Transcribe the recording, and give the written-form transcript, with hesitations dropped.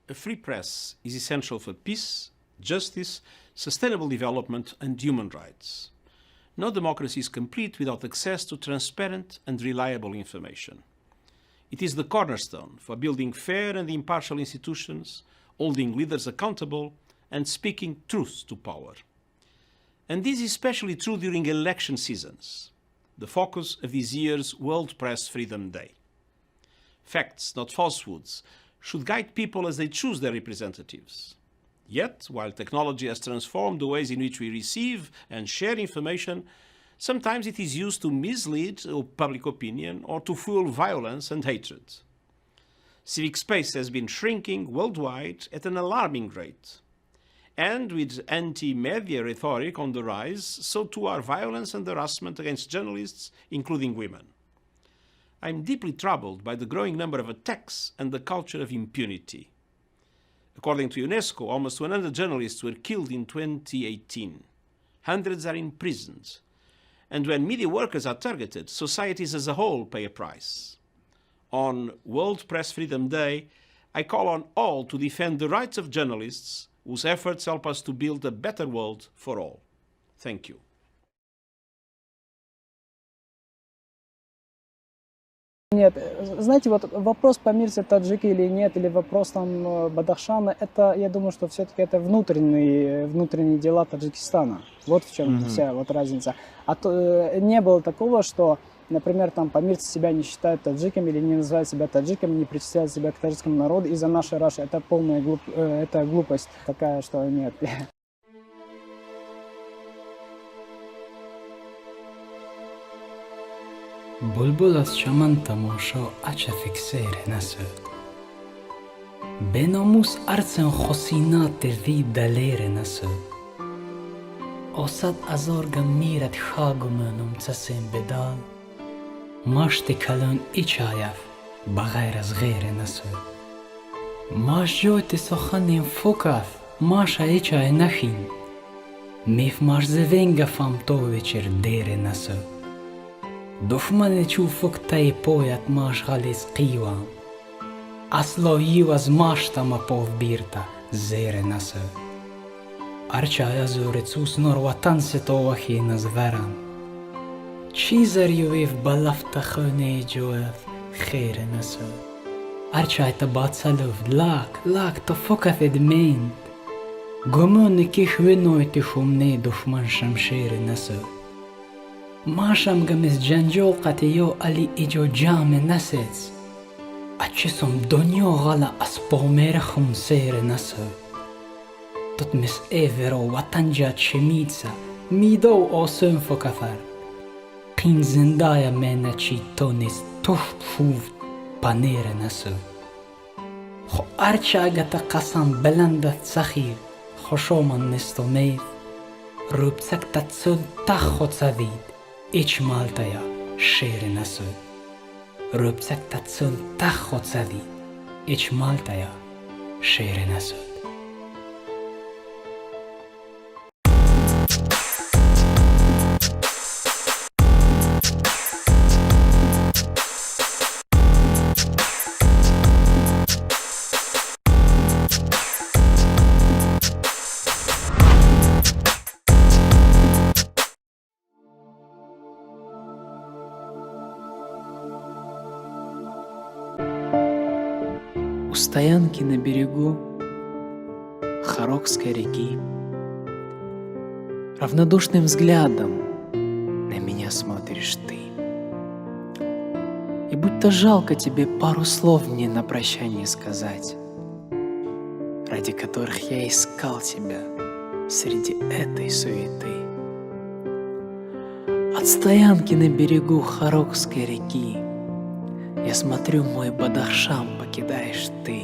A free press is essential for peace, justice, sustainable development, and human rights. No democracy is complete without access to transparent and reliable information. It is the cornerstone for building fair and impartial institutions, holding leaders accountable, and speaking truth to power. And this is especially true during election seasons, the focus of this year's World Press Freedom Day. Facts, not falsehoods, should guide people as they choose their representatives. Yet, while technology has transformed the ways in which we receive and share information, sometimes it is used to mislead public opinion or to fuel violence and hatred. Civic space has been shrinking worldwide at an alarming rate. And with anti media rhetoric on the rise, so too are violence and harassment against journalists, including women. I'm deeply troubled by the growing number of attacks and the culture of impunity. According to UNESCO, almost 100 journalists were killed in 2018. Hundreds are imprisoned. And when media workers are targeted, societies as a whole pay a price. On World Press Freedom Day, I call on all to defend the rights of journalists whose efforts help us to build a better world for all. Thank you. Нет, знаете, вот вопрос, памирцы таджики или нет, или вопрос там Бадахшана, это, я думаю, что все-таки это внутренние дела Таджикистана. Вот в чем вся вот разница. А то не было такого, что, например, там памирцы себя не считают таджиками или не называют себя таджиками, не причисляют себя к таджикскому народу из-за нашей Раши. Это полная это глупость такая, что нет. Булбул аз чаман тамошо ачафик сейре насуд. Беномус арцен хосинате ви далере насуд. Осад азорга мират хагуманум цасем бедал. Машти калон ичаяф ба ғайр аз ғайре насуд. Маш ҷойти соханем фукаф маша ичай нахин. Меф маш зевенгафам то вечер дере насуд. Душмане чӯ фуктаи поят маш ғализ қивам. Асло иваз маштама пов бирта зере насуд. Арча азуре цус нор ватан сетовахи назверам. Чизар ювев балафта хоне ҷояф хере насуд. Арчайта бацалув лак, лак то фокафед мент. Гумони ких винойти шумне душман шамшере насуд. Машам гамес ҷанҷол қатиё али иҷо ҷаме насец. Ачисом дунё ғала аз помера хунсере насуд. Тот мес эверо ватанҷа чемица мидоу осön фокафар. Қин зиндая меначи тонис туф фув панере насуд. Хо арча агата қасам баландат сахир хошоман нестомев. Рубцак тацул тахоцавид ич малтая шере насуд. Рубцак тацул тахоцавид ич малтая шере насуд. У стоянки на берегу Хорогской реки равнодушным взглядом на меня смотришь ты. И будто жалко тебе пару слов мне на прощание сказать, ради которых я искал тебя среди этой суеты. От стоянки на берегу Хорогской реки я смотрю, мой Бадахшан покидаешь ты.